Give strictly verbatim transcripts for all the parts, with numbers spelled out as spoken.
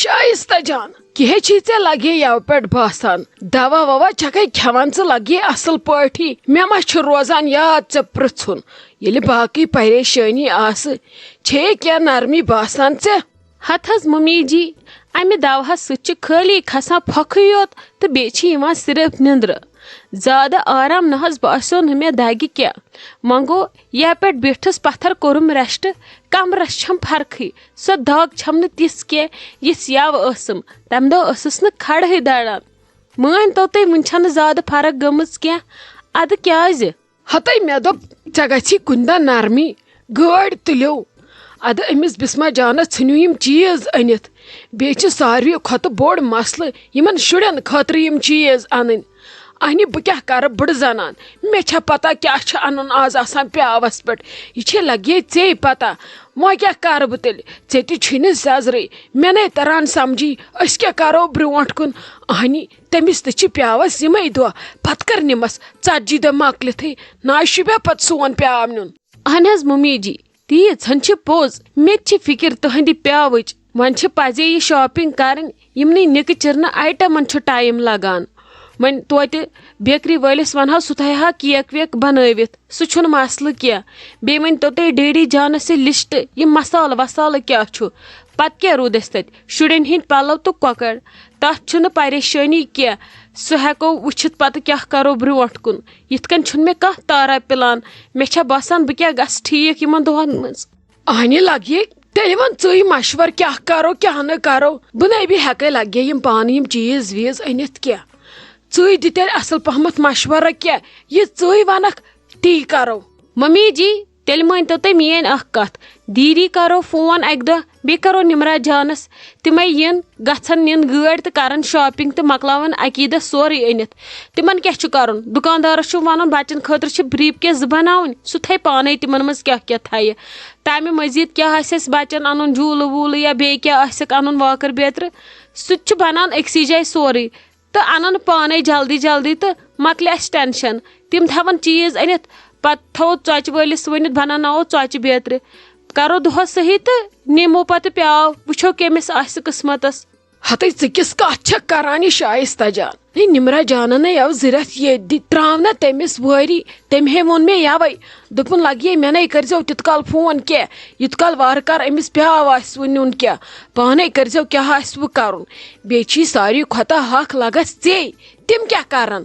شایستہ جان، کیٛاہ چھی ژےٚ لگے یَوٕ پٮ۪ٹھ باسان؟ دوا ووا چھکھے کھٮ۪وان ژٕ، لگے اصل پٲٹھی؟ مےٚ ما چھُ روزان یاد ژےٚ پرژھُن؟ ییٚلہِ باقٕے پریشٲنی آسہٕ، چھے کینٛہہ نرمی باسان ژےٚ؟ ہتہٕ حظ ممی جی، امہِ دوہس سۭتۍ چھِ خٲلی کھسان پھۄکھٕے یوت تہٕ بیٚیہِ چھِ یِوان صرف نِندرٕ۔ زیادٕ آرام نہ حظ باسیو نہٕ مےٚ دگہِ کینٛہہ۔ وۄنۍ گوٚو، یپہٕ پٮ۪ٹھ بیٖٹھٕس پتھر کوٚرُم rest، کمرس چھم فرقٕے۔ سۄ دگ چھم نہٕ تِژھ کینٛہہ، یِژھ یوٕ ٲسٕم۔ تمہِ دۄہ ٲسٕس نہٕ کھڑہٕے دَران۔ مٲنۍ تو تُہۍ، وُنہِ چھنہٕ زیادٕ فرق گٔمٕژ کینٛہہ۔ ادٕ کیازِ؟ ہتے مےٚ دوٚپ، ژےٚ گژھی کُنہِ دۄہ نرمی، گٲڑۍ تُلِو۔ ادٕ أمِس بسمہ جانس ژھٕنِو یِم چیٖز أنِتھ۔ بیٚیہِ چھِ ساروٕے کھۄتہٕ بوٚڑ مسلہٕ یِمن شُرٮ۪ن خٲطرٕ یِم چیٖز انٕنۍ۔ اہنہِ، بہٕ کیٛاہ کرٕ بٕڑٕ زنان؟ مےٚ چھا پتہ کیٛاہ چھُ انُن آز آسان پیاوس پٮ۪ٹھ؟ یہِ چھے لگے ژے پتہ۔ وۄنۍ کیٛاہ کرٕ بہٕ تیٚلہِ؟ ژےٚ تہِ چھُے نہٕ سیٚزرٕے۔ مےٚ نے تران سمجھی، أسۍ کیٛاہ کرو برونٛٹھ کُن؟ اہنہِ، تٔمِس تہِ چھِ پیاوس یِمے دۄہ، پتہٕ کر نِمس ژتجی دۄہ مۄکلِتھٕے۔ نہ شوٗبیا پتہٕ سون پیاو نیُن۔ اہن حظ ممی جی، تیٖژ ہن چھِ پوٚز، مےٚ تہِ چھِ فکر تُہنٛدِ پیاوٕچ۔ وۄنۍ چھِ پزے یہِ shopping کرٕنۍ، یِمنٕے نِکہٕ چِرنہٕ آیٹمن چھُ time لگان۔ وۄنۍ توتہِ بیکری وٲلِس ونہو، سُہ تھایہِ ہا cake ویک بنٲوِتھ، سُہ چھُنہٕ مسلہٕ کینٛہہ۔ بیٚیہِ ؤنۍ تو تُہۍ ڈیڈی جانس یہِ list، یہِ مسالہٕ وسالہٕ کیٛاہ چھُ؟ پتہٕ کیٛاہ روٗد اَسہِ تَتہِ؟ شُرٮ۪ن ہِنٛدۍ پَلو تہٕ کۄکَر۔ تَتھ چھُنہٕ پریشٲنی کینٛہہ۔ سُہ ہٮ۪کو وٕچھِتھ پَتہٕ کیٛاہ کَرو برٛونٛٹھ کُن۔ یِتھ کٔنۍ چھُنہٕ مےٚ کانٛہہ تارا plan۔ مےٚ چھےٚ باسان بہٕ کیٛاہ گژھٕ ٹھیٖک یِمَن دۄہَن منٛز۔ اہنہِ لگہِ، تیٚلہِ وَن ژٕے مَشوَر کیٛاہ کَرو کیٛاہ نہٕ کَرو۔ بہٕ نَے بیٚیہِ ہٮ۪کَے لگہِ یِم پانہٕ یِم چیٖز ویٖز أنِتھ کینٛہہ۔ ژٕے دِ تیٚلہِ اَصٕل پَہمَتھ مَشوَرہ کینٛہہ۔ یہِ ژٕے وَنَکھ تی کَرو۔ ممی جی، تیٚلہِ مٲنۍ تو تُہۍ میٲنۍ اکھ کتھ، دیٖدی کرو فون اکہِ دۄہ، بیٚیہِ کرو نمرا جانس، تِمے یِن، گژھن نِن گٲڑۍ تہٕ کرن shopping تہٕ مۄکلاون اکی دۄہ سورُے أنِتھ۔ تِمن کیٛاہ چھُ کرُن؟ دُکاندارس چھُ ونُن بچن خٲطرٕ چھِ briefcase زٕ بناوٕنۍ، سُہ تھایہِ پانے تِمن منٛز کیٛاہ کیٛاہ تھایہِ۔ تمہِ مزید کیٛاہ آسہِ اَسہِ بچن انُن، جوٗلہٕ ووٗلہٕ یا بیٚیہِ کیٛاہ آسٮ۪کھ انُن، واکر بیترِ، سُہ تہِ چھُ بنان أکسٕے جایہِ سورُے۔ تہٕ انن پانے جلدی جلدی تہٕ مۄکلہِ اسہِ tension۔ تِم تھاون چیٖز أنِتھ، پتہٕ تھاوو ژۄچہِ وٲلِس ؤنِتھ، بناوناوو ژۄچہِ بیترِ، کرو دۄہس صحیح تہٕ نِمو پتہٕ پیاو، وٕچھو کٔمِس آسہِ قٕسمتس۔ ہتے ژٕ کِژھ کتھ چھکھ کران یہِ شایستہ جان؟ ہے نمرا جانن نے یو زٕ رٮ۪تھ ییٚتہِ دِ-، تراو نہ تٔمِس وٲری۔ تٔمۍ ہے ووٚن مےٚ یوے، دوٚپُن، لگیے مےٚ نے کٔرۍزیو تیُت کال فون کینٛہہ، یُت کال وارٕ کار أمِس پیاو آسہِ وُ نیُن کینٛہہ۔ پانے کٔرۍزیو کیٛاہ آسہِ وُ کرُن۔ بیٚیہِ چھی ساروی کھۄتہٕ حق لگس ژے، تِم کیٛاہ کرن؟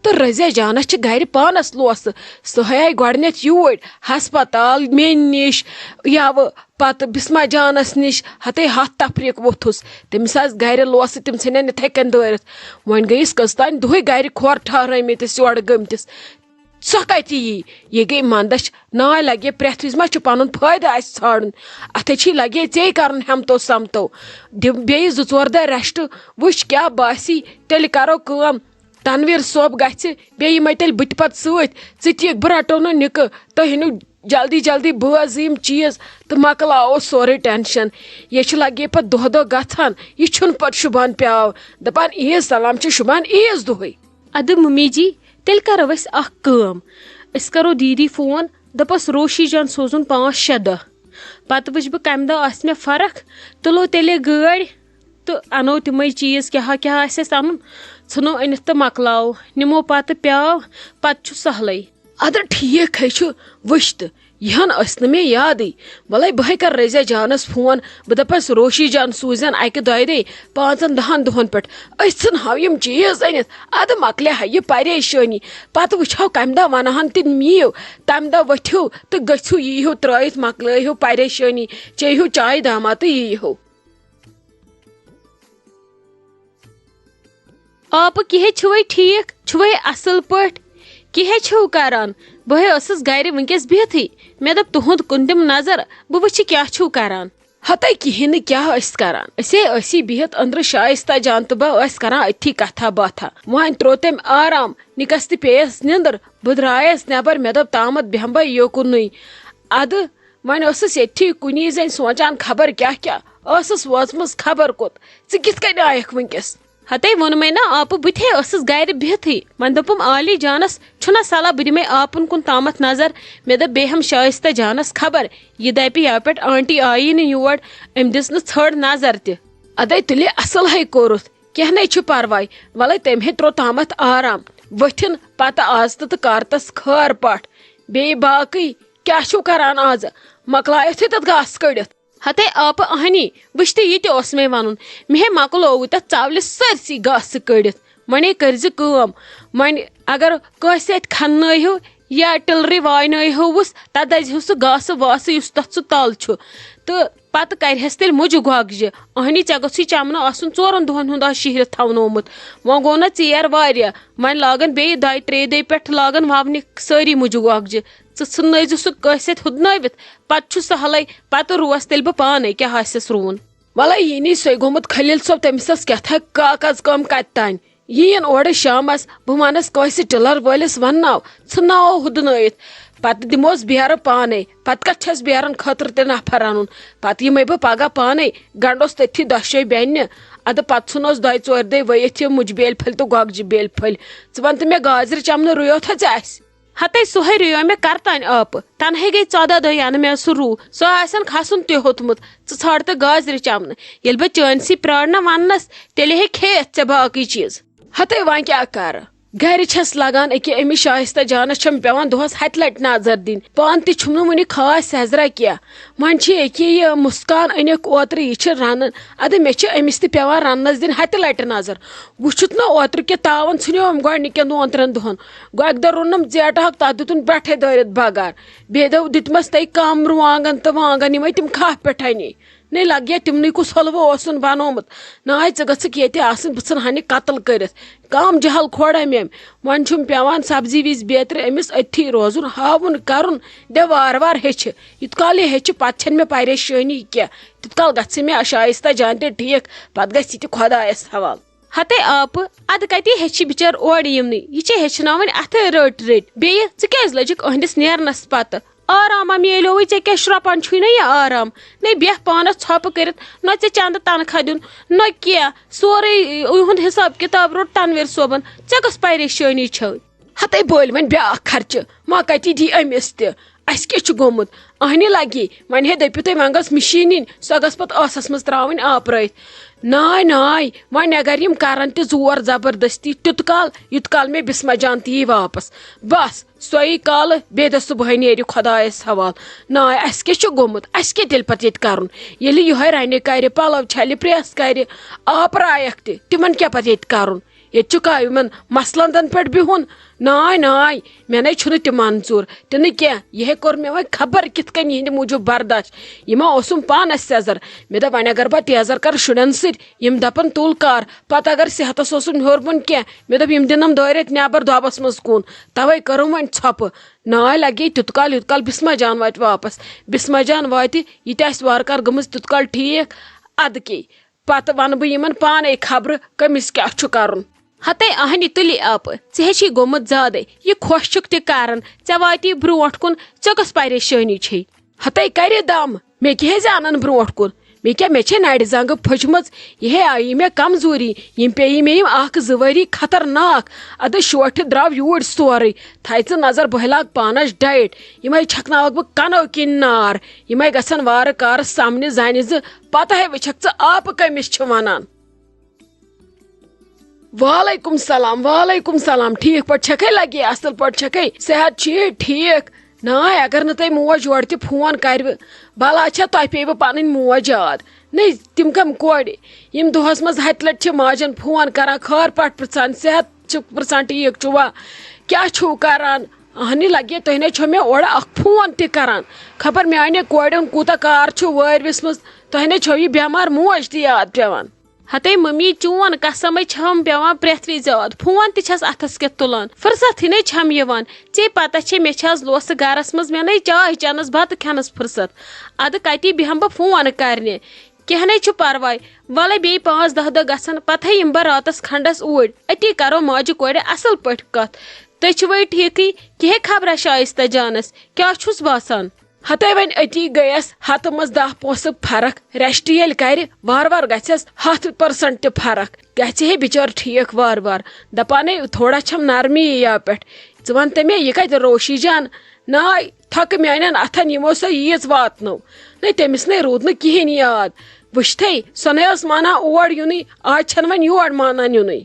تہٕ رضیہ جانس چھِ گرِ پانس لوسہٕ۔ سُہ ہے آیہِ گۄڈٕنٮ۪تھ یوٗرۍ ہسپتال مےٚ نِش، یوٕ پتہٕ بسمہ جانس نِش، ہتے ہتھ تفریٖق ووٚتھُس۔ تٔمِس آسہٕ گرِ لوسہٕ، تِم ژھٕنن یِتھے کٔنۍ دٲرِتھ۔ وۄنۍ گٔیس کٔژ تام دۄہے گرِ کھۄر ٹھہرٲومٕتِس یورٕ گٔمتِس۔ سۄ کتہِ یی؟ یہِ گٔے مندچھ۔ ناے لگے پرٛٮ۪تھ وِزِ ما چھُ پنُن فٲیدٕ اَسہِ ژھانڈُن؟ اتھے چھی لگے ژے کرُن ہمتو سمتو۔ دِ بیٚیہِ زٕ ژور دۄہ rest، وٕچھ کیٛاہ باسی، تیٚلہِ کرو کٲم۔ تنویر صٲب گژھِ، بیٚیہِ یِمے تیٚلہِ بہٕ تہِ پتہٕ سۭتۍ۔ ژٕ تہِ یِکھ، بہٕ رٹو نہٕ نِکہٕ، تُہۍ أنِو جلدی جلدی بٲژ یِم چیٖز تہٕ مۄکلاوو سورُے tension۔ یہِ چھِ لگے پتہٕ دۄہ دۄہ گژھان، یہِ چھُنہٕ پتہٕ شوٗبان پیاو۔ دپان عیٖز سلام چھِ شوٗبان عیٖز دۄہٕے۔ ادٕ ممی جی، تیٚلہِ کرو أسۍ اکھ کٲم۔ أسۍ کرو دیٖدی فون، دپس روشی جان سوزُن پانٛژھ شےٚ دۄہ۔ پتہٕ وٕچھ بہٕ کمہِ دۄہ آسہِ مےٚ فرق، تُلو تیٚلے گٲڑۍ تہٕ انو تِمے چیٖز کیٛاہ کیٛاہ آسہِ اَسہِ انُن، ژھٕنو أنِتھ تہٕ مۄکلاوو، نِمو پتہٕ پیاو، پتہٕ چھُ سہلٕے۔ ادٕ ٹھیٖک ہے چھُ، وٕچھ تہٕ، یہِ ہن ٲس نہٕ مےٚ یادٕے۔ وَلَے بہٕ ہے کَرٕ رضیہ جانَس فون، بہٕ دَپَس روشی جان سوٗزٮ۪ن اَکہِ دۄیہِ دۄہہِ پانٛژَن دَہَن دۄہَن پٮ۪ٹھ۔ أسۍ ژھٕنہو یِم چیٖز أنِتھ، اَدٕ مۄکلہِ ہا یہِ پریشٲنی۔ پَتہٕ وٕچھہو کَمہِ دۄہ وَنہٕ ہَن تِم یِیِو، تَمہِ دۄہ ؤتھِو تہٕ گٔژھِو، ییٖہِو ترٛٲیِتھ، مۄکلٲیہِو پریشٲنی، چیٚیِہِو چاے دامہ تہٕ ییٖہِو۔ آپہٕ کِہے چھُوے ٹھیٖک، چھُوے اصل پٲٹھۍ؟ کِہے چھِو کران؟ بہٕ ہے ٲسٕس گرِ وٕنکیٚس بِہتھٕے۔ مےٚ دوٚپ تُہُنٛد کُن دِم نظر، بہٕ وٕچھِ کیٛاہ چھِو کران۔ ہتے کِہیٖنۍ نہٕ، کیٛاہ ٲسۍ کران؟ أسے ٲسی بِہِتھ أنٛدرٕ، شایستہ جان تہٕ بہٕ ٲسۍ کران أتھی کتھا باتھا۔ وۄنۍ تروو تٔمۍ آرام، نِکس تہِ پیٚیس نِندٕر۔ بہٕ درٛایس نٮ۪بر، مےٚ دوٚپ تامتھ بیٚہمہٕ بہٕ یوکُنُے۔ ادٕ وۄنۍ ٲسٕس ییٚتھی کُنی زٔنۍ سونٛچان خبر کیٛاہ کیٛاہ، ٲسٕس وٲژمٕژ خبر کوٚت۔ ژٕ کِتھ کٔنۍ آیکھ وٕنکیٚس؟ ہتے ووٚنمَے نا آپہٕ، بہٕ تہِ ہے ٲسٕس گرِ بِہتھٕے۔ وۄنۍ دوٚپُم عالی جانس چھُنہ صلاح بہٕ دِمے آپُن کُن تامتھ نظر۔ مےٚ دوٚپ بیٚیہِ ہٮ۪م شایستہ جانس خبر، یہِ دپہِ یَوٕ پٮ۪ٹھ آنٹی آیی نہٕ یور، أمۍ دِژ نہٕ ژھٔڑ نظر تہِ۔ ادے تُلہِ اصل ہے کوٚرُتھ، کینٛہہ نے چھُ پرواے۔ ولے تٔمۍ ہے تروو تامتھ آرام، ؤتھِن پتہٕ آز تہٕ تہٕ کارتس خٲر پٹھ۔ بیٚیہِ باقٕے کیٛاہ چھِو کران آز؟ مۄکلایتھٕے تتھ گاسہٕ کٔڑِتھ۔ ہتے آپہٕ اہنی، وٕچھ تہٕ یہِ تہِ اوس مےٚ ونُن، مےٚ ہے مۄکلووُے تتھ ژاولہِ سٲرسٕے گاسہٕ کٔڑِتھ۔ وۄنۍ ہے کٔرزِ کٲم، وۄنۍ اگر کٲنٛسہِ اتھِ کھننٲیہِو یا ٹِلرِ واینٲیہوس، تتھ دزِہِو سُہ گاسہٕ واسہٕ یُس تتھ سُہ تل چھُ، تہٕ پتہٕ کرِہس تیٚلہِ مُجہِ گۄگجہِ۔ اہنی، ژےٚ گوٚژھُے چمنہٕ آسُن ژورن دۄہن ہُنٛد آز شِہرِتھ تھاونومُت۔ وۄنۍ گوٚو نہ ژیر واریاہ، وۄنۍ لاگن بیٚیہِ دۄیہِ ترٛیٚیہِ دۄہہِ پٮ۪ٹھ لاگن وونہِ سٲری مُجہِ گۄگجہِ۔ ژٕ ژھٕننٲیزِ سُہ کٲنٛسہِ اتھِ ہُدنٲوِتھ، پتہٕ چھُ سہلے، پتہٕ روس تیٚلہِ بہٕ پانے کیٛاہ آسٮ۪س روٗن۔ ولے یی نی سُے گوٚمُت خلیل صٲب، تٔمِس ٲس کیٛاہ تھا کاغذ کٲم کتہِ تانۍ۔ یِیِن اورٕ شامس، بہٕ ونس کٲنٛسہِ ٹِلر وٲلِس ونناو، ژھٕنناوو ہُدنٲیِتھ۔ پتہٕ دِموس بیرٕ پانے، پتہٕ کتھ چھس بیرن خٲطرٕ تہِ نفر انُن؟ پتہٕ یِمے بہٕ پگاہ پانے، گنڈوس تٔتھی دۄشوے بیٚنہِ۔ ادٕ پتہٕ ژھٕنوس دۄیہِ ژورِ دۄہہِ ؤیِتھ یِم مُجہِ بیلۍ پھٔلۍ تہٕ گۄگجہِ بیلۍ پھٔلۍ۔ ژٕ ون تہٕ مےٚ، گازرِ چمنہٕ رُیو تھا ژےٚ اسہِ؟ ہتے سُہ ہے رُیو مےٚ کرتانۍ آپہٕ، تنہے گٔے ژۄدہ دۄہ ینہٕ مےٚ سُہ رُو، سُہ آسن کھسُن تہِ ہیوٚتمُت۔ ژٕ ژھانڈ تہٕ گازرِ چمنہٕ، ییٚلہِ بہٕ چٲنۍ سٕے پرٛارنہ وننس، تیٚلہِ ہے کھیٚیَتھ ژےٚ باقٕے چیٖز۔ ہتے وۄنۍ کیٛاہ کرٕ؟ گرِ چھس لگان أکیاہ أمِس شایستہ جانس چھم پٮ۪وان دۄہس ہتہِ لٹہِ نظر دِنۍ، پانہٕ تہِ چھُم نہٕ وُنہِ خاص سیزرا کینٛہہ۔ وۄنۍ چھِ أکیاہ یہِ مسکان أنِکھ اوترٕ، یہِ چھِ رنان۔ ادٕ مےٚ چھِ أمِس تہِ پٮ۪وان رننس دِنۍ ہتہِ لٹہِ نظر۔ وُچھُتھ نہ اوترٕ کہِ تاون ژھُنیوم گۄڈنِکٮ۪ن دۄن ترٛٮ۪ن دۄہن۔ گۄکہِ دۄہ روٚنُم ژیٹہٕ ہاکھ، تتھ دِتُن پٮ۪ٹھے دٲرِتھ بغار۔ بیٚیہِ دۄہ دِتمس تٔے کم رُوانٛگن تہٕ وانٛگن، یِمے تِم کھاہ پٮ۪ٹھے نی۔ نے لگیا تِمنٕے کُس حلوٕ اوسُن بنومُت۔ ناے ژٕ گٔژھکھ ییٚتہِ آسٕنۍ، بہٕ ژھٕنہٕ ہنہِ قتل کٔرِتھ۔ کم جہل کھوڑا مےٚ۔ وۄنۍ چھُم پٮ۪وان سبزی وِزِ بیترِ أمِس أتھی روزُن، ہاوُن کرُن۔ دے وارٕ وارٕ ہیٚچھِ۔ یُتھ کال یہِ ہیٚچھِ، پتہٕ چھَنہٕ مےٚ پریشٲنی کینٛہہ۔ تیوٗت کال گژھِ مےٚ شایستہ جان تہِ ٹھیٖک، پتہٕ گژھِ یہِ تہِ خۄدایس حوالہٕ۔ ہتے آپہٕ، ادٕ کتے ہیٚچھِ بِچٲر اورٕ یِمنٕے؟ یہِ چھِ ہیٚچھناوٕنۍ اتھٕ رٔٹۍ رٔٹۍ۔ بیٚیہِ ژٕ کیازِ لٔجِکھ أہنٛدِس نیرنس پتہٕ؟ آرام ہا میلیووٕے، ژےٚ کیٛاہ شرٛۄپان چھُے نہ یہِ آرام؟ نے بیٚہہ پانس ژھۄپہٕ کٔرِتھ، نہ ژےٚ چندٕ تنخواہ دیُن، نہ کینٛہہ۔ سورُے یِہُنٛد حساب کتاب روٚٹ تنویر صٲبن۔ ژےٚ کۄس پریشٲنی چھے؟ ہتے بٔلۍ وۄنۍ بیٛاکھ خرچہٕ، ما کتی دی أمِس تہِ؟ اسہِ کیٛاہ چھُ گوٚمُت؟ اہنہِ لگی، وۄنۍ ہے دٔپِو تُہۍ وۄنۍ گٔژھ مِشیٖن نِنۍ، سۄ گٔژھ پتہٕ ٲسس منٛز ترٛاوٕنۍ آپرٲوِتھ۔ ناے ناے، وۄنۍ اگر یِم کرن تہِ زور زبردستی تیُت کال، یُت کال مےٚ بسمہ جان تہِ یی واپس۔ بس، سۄے کالہٕ بیٚیہِ دۄہ صُبحٲے نیرِ خۄدایس حوال۔ ناے، اسہِ کیٛاہ چھُ گوٚمُت؟ اسہِ کیٛاہ تیٚلہِ پتہٕ ییٚتہِ کرُن؟ ییٚلہِ یِہوے رنہِ کرِ، پلو چھلہِ، پریس کرِ، آپرایکھ تہِ، تِمن کیٛاہ پتہٕ ییٚتہِ کرُن؟ ییٚتہِ چھُ کا یِمن مسلندن پٮ۪ٹھ بِہُن؟ ناے ناے، مےٚ نے چھُنہٕ تہِ منظوٗر تہِ نہٕ کینٛہہ۔ یہِ ہے کوٚر مےٚ وۄنۍ خبر کِتھ کٔنۍ یِہنٛدِ موٗجوٗب برداش۔ یہِ ما اوسُم پانس سیزر؟ مےٚ دوٚپ وۄنۍ اگر بہٕ تیزر کرٕ شُرٮ۪ن سۭتۍ، یِم دپن تُل کار، پتہٕ اگر صحتس اوسُم ہیوٚر بۄن کینٛہہ، مےٚ دوٚپ یِم دِنم دٲرِتھ نٮ۪بر دۄبس منٛز کُن۔ توے کٔرٕم وۄنۍ ژھۄپہٕ۔ ناے لگے تیُت کال یُت کال بسمہ جان واتہِ واپس۔ بسمہ جان واتہِ، یہِ تہِ آسہِ وارٕ کار گٔمٕژ تیُت کال ٹھیٖک۔ ادٕ کے پتہٕ ونہٕ بہٕ یِمن پانے خبرٕ کٔمِس کیٛاہ چھُ کرُن۔ ہتے اہنہِ تُلہِ آپہٕ، ژےٚ ہے چھی گوٚمُت زیادے، یہِ خۄش چھُکھ تہِ کران، ژےٚ واتی برونٛٹھ کُن، ژےٚ کۄس پریشٲنی چھے؟ ہتے کرِ دم، مےٚ کیٛاہ ہے زانن برونٛٹھ کُن؟ مےٚ کیٛاہ، مےٚ چھے نرِ زنٛگہٕ پھٔچمٕژ، یہِ ہے آیی مےٚ کمزوری، یِم پیٚیہِ مےٚ یِم اکھ زٕ ؤری خطرناک۔ ادٕ شوٹھِ درٛاو یوٗرۍ سورُے، تھایہِ ژٕ نظر بہٕ ہے لاگ پانس ڈایٹ، یِمے چھکناوکھ بہٕ کنو کِنۍ نار، یِمے گژھن وارٕ کارٕ سمنہِ زنہِ زٕ، پتہٕ ہے وٕچھکھ ژٕ آپہٕ کٔمِس چھِ ونان۔ وعلیکم سلام، وعلیکم سلام۔ ٹھیٖک پٲٹھۍ چھکھے لگے؟ اصل پٲٹھۍ چھکھے؟ صحت چھُے ٹھیٖک؟ ناے، اگر نہٕ تۄہہِ موج یورٕ تہِ فون کرِوٕ، بلا چھا تۄہہِ پیٚیہِ پنٕنۍ موج یاد؟ نے، تِم کم کورِ، یِم دۄہس منٛز ہتہِ لٹہِ چھِ ماجن فون کران، خٲر پٲٹھۍ پرژھان، صحت چھِ پرژھان، ٹھیٖک چھُوا، کیٛاہ چھُو کران؟ اہنہِ لگے، تُہۍ نے چھو مےٚ اورٕ اکھ فون تہِ کران۔ خبر میانہِ کورٮ۪ن کوٗتاہ کار چھُ وٲرۍوِس منٛز، تۄہہِ نے چھو یہِ بٮ۪مار موج تہِ یاد پٮ۪وان۔ ہتے ممی، چون قسمے چھم پیوان پرٛٮ۪تھ وِزِ یاد۔ فون تہِ چھس اتھس کٮ۪تھ تُلان، فرصتھٕے نے چھم یِوان۔ ژے پتہ چھے، مےٚ چھِ از لوسہٕ گرس منٛز، مےٚ نے چاے چٮ۪نس، بتہٕ کھٮ۪نس فرصت۔ ادٕ کتی بیہم بہٕ فون کرنہِ؟ کینٛہہ نے چھُ پرواے، ولے بیٚیہِ پانٛژھ دہ دۄہ گژھن، پتہٕ یِمہٕ بہٕ راتس کھنڈس اوٗرۍ، أتی کرو ماجہِ کورِ اصل پٲٹھۍ کتھ۔ تُہۍ چھِوے ٹھیٖکٕے؟ کیٛاہ خبرا شایستہ جانس؟ کیٛاہ چھُس باسان؟ ہتے وۄنۍ أتی گٔیس ہتہٕ منٛز دہ پونٛسہٕ فرق۔ ریسٹ ییٚلہِ کرِ، وارٕ وارٕ گژھٮ۪س ہتھ پٔرسنٹ تہِ فرق۔ گژھِ ہے بِچٲر ٹھیٖک وارٕ وارٕ۔ دپان ہے تھوڑا چھم نرمی یا پٮ۪ٹھ۔ ژٕ ون تہٕ مےٚ، یہِ کتہِ روشی جان؟ ناے، تھۄکہٕ میانٮ۪ن اتھن، یِمو سۄ ییٖژ واتنٲو۔ نَے، تٔمِس نے روٗد نہٕ کِہیٖنۍ یاد۔ وٕچھتھے، سۄ نے ٲس مانان اور یُنٕے، آز چھَنہٕ وۄنۍ یور مانان یُنٕے۔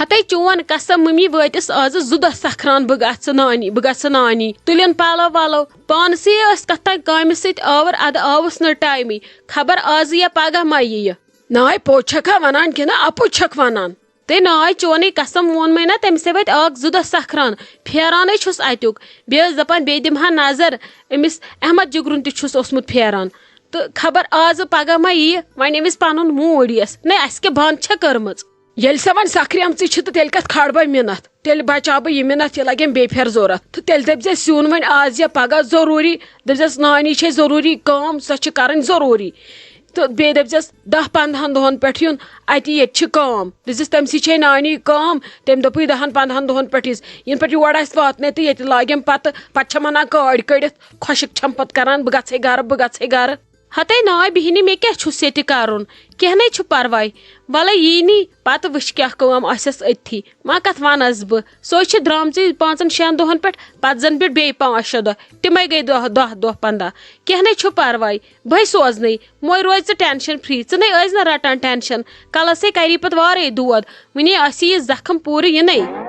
ہتے چون قسم ممی، وٲتِس آزٕ زٕ دۄہ سکھران بہٕ گژھٕ نانی، بہٕ گژھٕ نانی۔ تُلِن پلو ولو، پانسٕے ٲس کتھ تام کامہِ سۭتۍ آوُر، ادٕ آوُس نہٕ ٹایمٕے۔ خبر آزٕ یا پگاہ ما یِیہِ۔ ناے، پوٚز چھکھا ونان کِنہٕ اپُز چھکھ ونان؟ تہٕ ناے، چونٕے قسم ووٚنمَے نا، تٔمِس ہے وٲتۍ اکھ زٕ دۄہ سکھران، پھیرانٕے چھُس اتیُک۔ بیٚیہِ ٲس دپان بیٚیہِ دِمہٕ ہا نظر، أمِس احمد جگرُن تہِ چھُس اوسمُت پھیران۔ تہٕ خبر آزٕ پگاہ ما یِیہِ، وۄنۍ أمِس پنُن موٗڈ یِیَس۔ نَے، اَسہِ کیٛاہ بنٛد چھےٚ کٔرمٕژ؟ ییٚلہِ سۄ وۄنۍ سکھریمژٕے چھِ تہٕ تیٚلہِ کتھ کھارٕ بہٕ مِنتھ؟ تیٚلہِ بچاو بہٕ یہِ مِنتھ، یہِ لگٮ۪م بیٚیہِ پھِرِ ضروٗرت۔ تہٕ تیٚلہِ دٔپۍ زٮ۪س سیُن وۄنۍ آز یا پگاہ ضروٗری، دٔپۍ زٮ۪س نانی چھے ضروٗری کٲم، سۄ چھِ کرٕنۍ ضروٗری۔ تہٕ بیٚیہِ دٔپۍ زٮ۪س دَہ پنٛدہَن دۄہن پٮ۪ٹھ یُن، اَتہِ ییٚتہِ چھِ کٲم۔ دٔپۍ زٮ۪س تٔمۍ سٕے چھے نانی کٲم، تٔمۍ دوٚپُے دَہَن پنٛدہَن دۄہن پٮ۪ٹھ یِس، یِنہٕ پٮ۪ٹھ یور آسہِ واتنَے تہٕ ییٚتہِ لاگٮ۪م پتہٕ، پتہٕ چھَم وَنان کٲڑۍ کٔڑِتھ، خۄشِک چھَم پتہٕ کران، بہٕ گژھے گرٕ، بہٕ گژھے گرٕ۔ ہتے ناے بیٚہنہِ، مےٚ کیٛاہ چھُس ییٚتہِ کرُن؟ کینٛہہ نَے چھُ پرواے، وَلَے یی نی، پتہٕ وٕچھ کیٛاہ کٲم آسٮ۪س أتھی۔ وۄنۍ کَتھ وَنَس بہٕ؟ سۄے چھِ درٛامژٕے پانٛژَن شٮ۪ن دۄہَن پٮ۪ٹھ، پَتہٕ زَن بیٖٹھ بیٚیہِ پانٛژھ شےٚ دۄہ، تِمَے گٔے دَہ، دَہ دۄہ، پنٛداہ۔ کینٛہہ نَے چھُ پرواے، بہٕ ہے سوزنَے۔ مۄے روزِ ژٕ ٹٮ۪نشَن فِرٛی، ژٕ نَے ٲسۍ نہٕ رَٹان ٹٮ۪نشَن۔ کَلَس ہے کَری پَتہٕ وارَے دود، وٕنی آسی یہِ زَخٕم پوٗرٕ یِنَے۔